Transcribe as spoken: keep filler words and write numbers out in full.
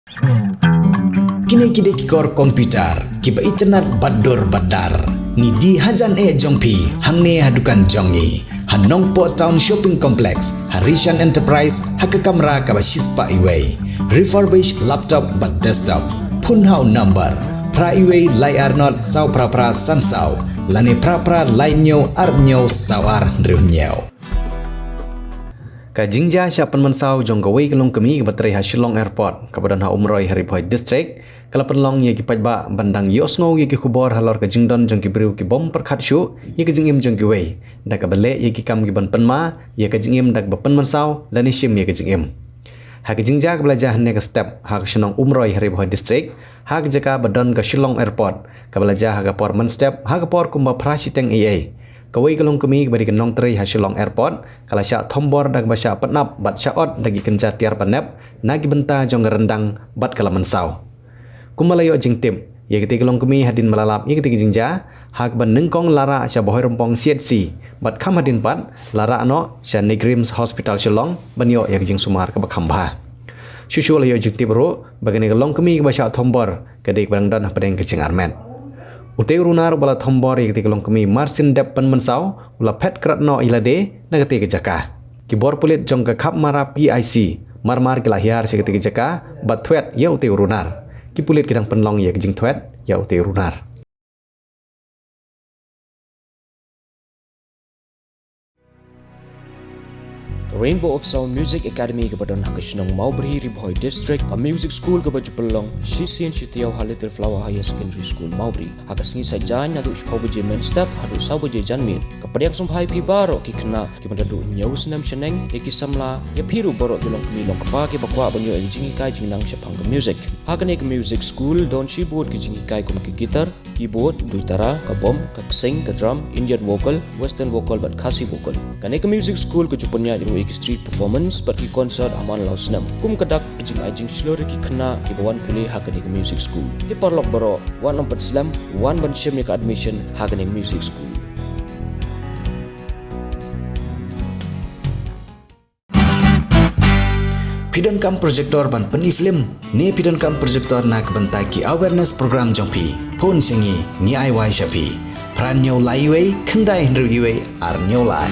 Kine ki dei ki kor computer kiba itynnad bad dur bad dar. Ngi die hajan eh jong phi hangne ha dukan jong ngi ha Nongpoh Town Shopping Complex, ha Rishan Enterprise, ha ka kamra kaba shispah iwei. Refurbished laptop bad desktop. Phone ha u number phra iwei lai ar not saw phra phra san saw lane phra phra lai hynñiew ar hynñiew saw ar hynriew hynñiew. Ka jingjia shah pynmynsaw jong kawei ka longkmie kaba trei ha Shillong Airport kaba don ha Umroi ha Ri Bhoi District ka la pynlong ïa ki paidbah ban dang ïohsngew ïa ki khubor halor ka jingdon jong ki briew ki bym pyrkhat shuh ïa ka jingim jong kiwei da kaba leh ïa ki kam ki ban pynma ïa ka jingim da kaba pynmynsaw lane shim ïa ka jingim. Ha ka jingjia kaba la jia hynne ka step ha ka shnong Umroi ha Ri Bhoi District, ha ka jaka ba don ka Shillong Airport, kaba la jia ha ka por mynstep ha ka por kumba phra shiteng eiei, kawei ka longkmie kaba dei ka nongtrei ha Shillong Airport ka la shah thombor da kaba shah pyndap bad shah ot da ki kynja tiar ba nep na ki bynta jong ka ryndang bad ka la mynsaw. Kumba la ïoh jingtip, ïa katei ka longkmie hadien ba la lap ïa katei ka jingjia, ha kaba nyngkong la rah sha Bhoirymbong C H C bad kham hadien pat la rah noh sha NEIGRIHMS Hospital Shillong ban ïoh ïa ka jingsumar kaba kham bha. Shuh shuh la ïoh jingtip ruh ba kane ka longkmie kaba shah thombor ka dei kaba dang don hapdeng ka jingarmet. Utei u runar uba la thombor ïa katei ka longkmie marsien dep pynmynsaw u la phet krad noh ïa lade na katei ka jaka. Ki bor pulit jong ka Khapmara P I C mar mar ki la hiar sha katei ka jaka bad thwet ïa utei u runar. Ki pulit ki dang pynlong ïa ka jingthwet ïa utei u runar. Ka Rainbow of Sound Music Academy kaba don ha ka shnong Mawbri, Ri Bhoi District, ka music school kaba ju pynlong shisien shi taïew ha Little Flower Higher Secondary School, Mawbri. Ha ka sngi Saitjaiñ naduh shiphew baje mynstep haduh saw baje janmiet. Ka pdiang sngewbha ïa phi baroh ki khynnah kiba naduh hynñiew snem shaneng, ïa ki samla, ïa phi ruh baroh ki longkmie longkpa kiba kwah ban ïoh ïa ka jinghikai jingnang shaphang ka music. Ha kane ka music school don shibun ki jinghikai kum ka guitar, keyboard, duitara, ka bom, ka ksing, ka drum, Indian vocal, western vocal bad Khasi vocal. Kane ka music school ka ju pynïaid ruh ïa ki street performance bad ki concert ha man la u snem. Kum ka dak ka jingai jingshlur ïa ki khynnah kiba wan pule ha kane ka music school. Te paralok baroh, wat nym pynslem, wan ban shim ïa ka admission ha kane ka music school. Phi donkam projector ban pyni film ne phi donkam projector na ka bynta ki awareness program jong phi? Phone sha ngi, ngi ai wai sha phi. Phra hynñiew lai wei, khyndai hynriew wei, ar hynñiew lai.